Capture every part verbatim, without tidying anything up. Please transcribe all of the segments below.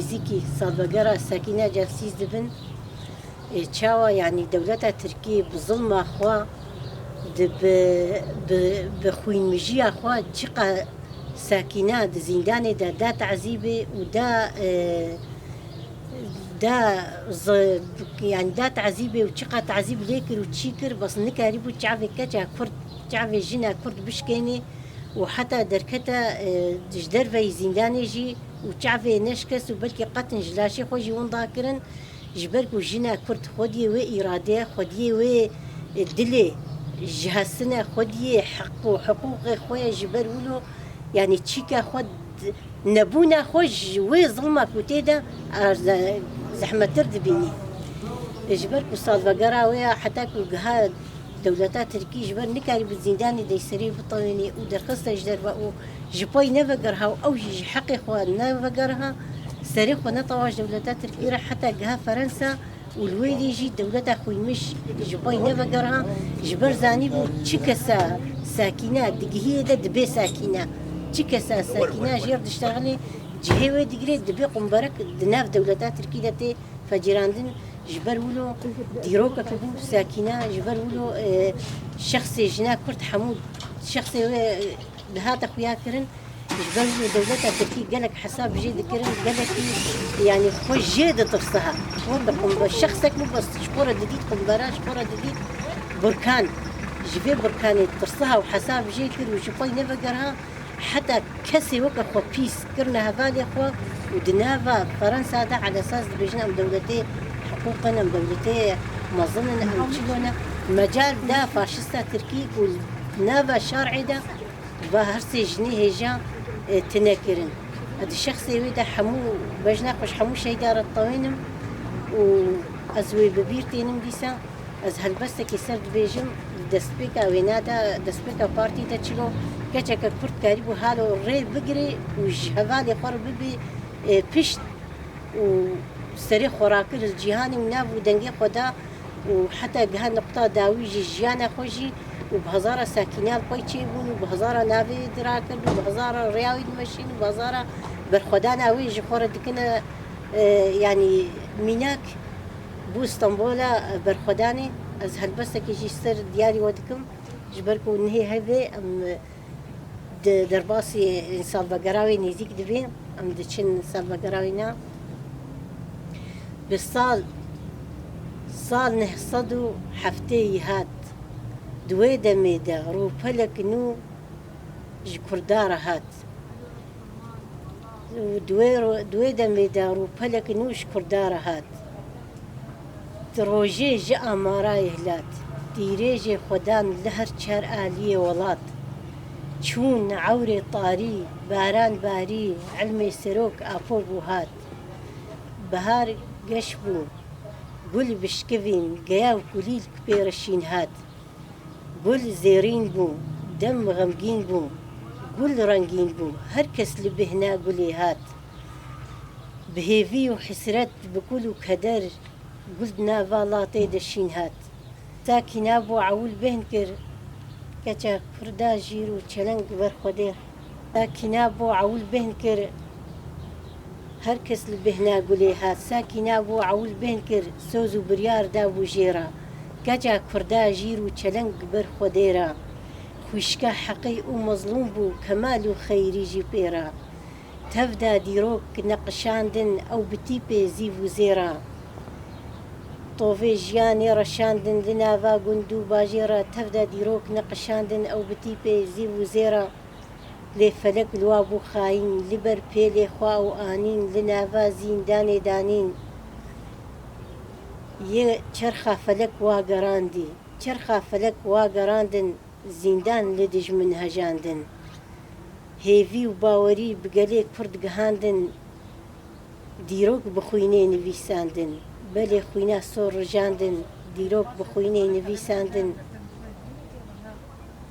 Nêzîkî salvegera Sekîne Celsîz dibin. Ê, çawa, yanî dewleta Tirkî bi zilma xwe, di bi, bi, bi xwînmijiya xwe çiqa Sekîne di zîndanê de da tezîbê û da, e, da zi-, yanî da tezîbê û çiqa tezîb lê kir û çî kir, bes nikarîbû çavê keça Kurd, çavê jina Kurd bişkênê û heta derkete, e, ji derveyî zîndanê jî û çavê neşkest û belkî qetin ji laşê xwe jî winda kirin. Ji ber ku jina Kurd xwediyê wê îradeye, xwediyê wê, e, dilê ji hesine, xwediyê heq û hiqûqê xwe ye, ji ber wilo, yanî çîka xwe d-, nebûna xwe ji wê zilma ku tê de, e, ze-, zehmettir dibînî. E, ji ber ku salvegera wê ya heta ku giha dewleta Tirkî ji ber nikarî bi zîndanê de serê bitewênê û derxiste ji derve û ji pey nevegeriha û ew jî ji heqê xwe nevegeriha, serê xwe netewa ji dewleta Tirkî re heta giha Ferensa û li wê dê jî dewleta xwînmiş ji pey nevegeriha, ji ber zanîbû çi kesa Sekîne digihiyê de dibê Sekîne. Çi kesa Sekîne jêr diştexilê cihê wê digirê, dibê qumberek di nav dewleta Tirkî de tê fecirandin. Ji ber wilo dîrokek bû Sekîne, ji ber wilo, e, şexsê jina Kurd hemû şexsê wê, e, dihate xuya kirin. Ji ber wilo dewleta Tirkî gelek hesab jê dikirin, gelekî, yanî xwe jê ditirsiha. Weke qumbe-, şexsek bû, bes ji xwe re didît qumbera, ji xwe re didît burkan. Ji vê burkanê tirsiha û hesab jê kir û ji pey nevegeriha. Heta kesê weke xwe pîs kirine hevalê xwe û di nava Ferensa de elesas dibêjin, em dewletê hiqûq in, em dewletê mezin in, em çilo ne. Mecal da faşista Tirkî ku nava şer'ê de va her sê jinê hêja, e, tune kirin. Ez di şexsê wê de hemû bejna xwe ji hemû şehîda re ditewênim û ez wê bi bîr tênim dîsa. Ez helbestekî ser dibêjim, di destpêka wêna de, destpêka partî de çilo keçeke Kurd karîbû halo rê bigirê û ji hevalê xwe re bibê, e, pişt û serê xwe rakir li cîhanê û nav û dengê xwe da û heta giha nuqta dawî jî jiyana xwe jî û bi hezara Sekîne li pey çêbûn û bi hezara navê wî dirakir û bi hezara rêya wî dimeşîn û bi hezara berxwedana wê ji xwe re dikine, e, yanî mînak. Bû Stenbola berxwedanê, ez helbestekî jî ser diyarî we dikim, ji ber ku nihê hevê em di derbasî salvegera wê nêzîk dibîn, em diçin salvegera wê na. Bi sal, sal neh sed û heftê yî hat, di wê demê de rûpelek nû ji Kurda re hat. Û di wê ro-, di wê demê de rûpelek nû ji Kurda re hat. Di rojê ji Amara yê hilat, tîrêjê xwe dan li her çar aliyê welat. Çûn ewrê tarî, baran barî, ilmê serok apo bû hat. Bihar geş bû, gul bişkivîn, geya û kulîlk pê re şîn hat. Gul zêrîn bû, dem xemgîn bû, gul rengîn bû, her kes li bêhna gulê hat. Bi hêvî û hisret, bi kul û keder, gul di nava latê de şîn hat. Sakîna bû ewil bêhn kir, keça Kurda jîr û çeleng ber Xwedê. Sakîna bû ewil bêhn kir, her kes li bêhna gulê hat. Sakîna bû ewil bêhn kir, soz û biryar dabû jê re. Keça Kurda jîr û çeleng ber Xwedê re. Xwişka heqî û mezlûm bû, kemal û xeyrî jî pê re. Tev de dîrok neqişandin, ew bi tîpê zîv û zêra. Tovê jiyanê reşandin li nava gund û bajêra, tev de dîrok neqişandin, ew bi tîpê zîv û zêra. Lê felek li wa bû xayîn, li ber pêlê xwe ew anîn, li nava zîndanê danîn. Yê çerxa felek wa gerandî, çerxa felek wa gerandin, zîndan li dijmin hejandin. Hêvî û bawerî bi gelê Kurd gihandin, dîrok bi xwînê nivîsandin. Belê xwîna sor rijandin, dîrok bi xwînê nivîsandin.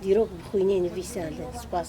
Dîrok bi xwînê nivîsandin. Spas.